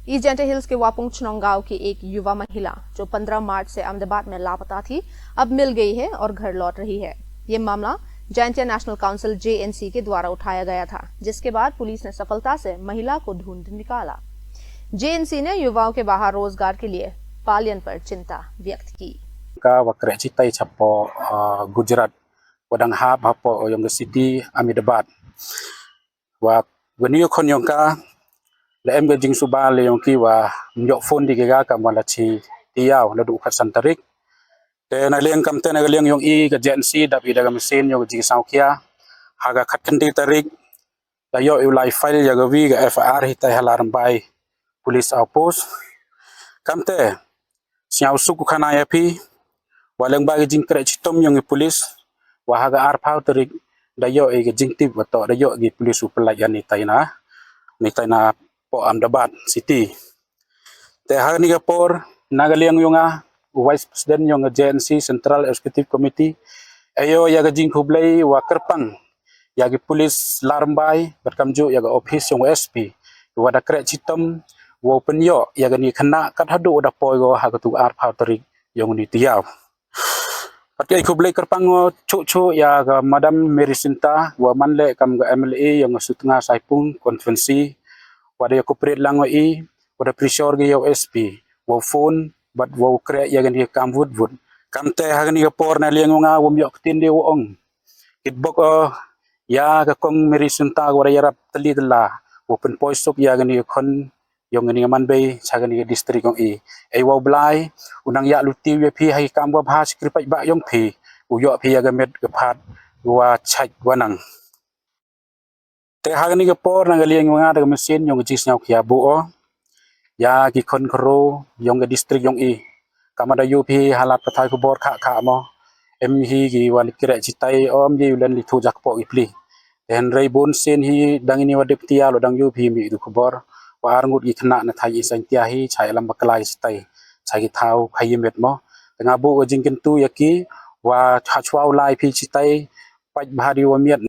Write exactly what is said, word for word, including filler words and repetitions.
ईस्ट जैंतिया हिल्स के वापुंग चनोंग गांव की एक युवा महिला, जो पंद्रह मार्च से अहमदाबाद में लापता थी, अब मिल गई है और घर लौट रही है। ये मामला जैंतिया नेशनल काउंसिल, जेएनसी, के द्वारा उठाया गया था, जिसके बाद पुलिस ने सफलता से महिला को ढूंढ निकाला। जेएनसी ने युवाओं के बाहर रोजगार के लिए पालियन पर चिंता व्यक्त की। Ka wa kreh chitai chapo, ah, Gujarat, wa dang hap hapo yong ka city Ahmedabad. Wa wa ni khon yong ka, la em ka jingsuba le yong ki wa ym yoh phone di ka, ka wa la chi tiaw la du khat san tarik. Te na liang kam te na ka liang yong i ka J N C dap i da ka machine yong ka jingsngewkhia. Ha ka khat khyndai tarik, da yoh i u lai file ya ka wi ka F I R hitai ha Ladrymbai Police Outpost. Kam te, sngewsuk u khana ya phi, wa lyngba ka jingkreh chitom yong i police, wa ha ka arphaw tarik, da yoh i ka jingtip wa toh da yoh ki police u pynlait ya ni tai na, ni tai na poh Ahmedabad City. Te ha ni ka por, na ka liang yong nga, u Vice President yong ka J N C Central Executive Committee, e yoh ya ka jingkhublei wa kyrpang ya ki police Ladrymbai, bad kamjooh ya ka office yong u S P, wa da kreh chitom, wa pynyoh ya ka ni khynnah kat haduh wa da poi ko ha ka tu arphaw tarik yong ni tiaw. Pat ka i khublei kyrpang wa chuh chuh ya ka Madam Mary Synta, wa man le kam ka M L A yong ka Sutnga Saipung constituency, wa da ya cooperate lang wa i, wa da pressure ki ya u S P, wa phone, bad wa kreh ya ka ni kam wut wut. Kam te ha ka ni ka por na liang yong nga wa ym yoh ktien de wa ong. Kitbok o, ya ka kong Mary Synta wa da yarap tylli tylla, wa pynpoi suk ya ka ni ka khon yong ka ni ka manbei cha ka ni ka district yong i. Ei wa u Blai u nang ya luti ya phi ha i kam wa bha, chi kri pait ba yong phi, u yoh phi ya ka met ka phad wa chait wa nang. Te ha ka ni ka por na ka liang yong nga da ka machine yong ka jingsngewkhia bu o ya ki khon khro yong ka district yong i. Kam wa da yoh phi halat pathai khubor kha kha mo, em hi ki wa li kreh chitai, om ye u len li thu jak po ki pli. Te hynrei bun sien hi dang ini wa dep tia lo dang yoh phi mi du khubor wa ar ngut ki khynnah na thai i Saintia hi chai lam bakla chitai, chai ki thaw khai met mo. Te nga bu ka jingkyntu ya ki wa ha chwa u lai phi chitai, pait bha di wa miat.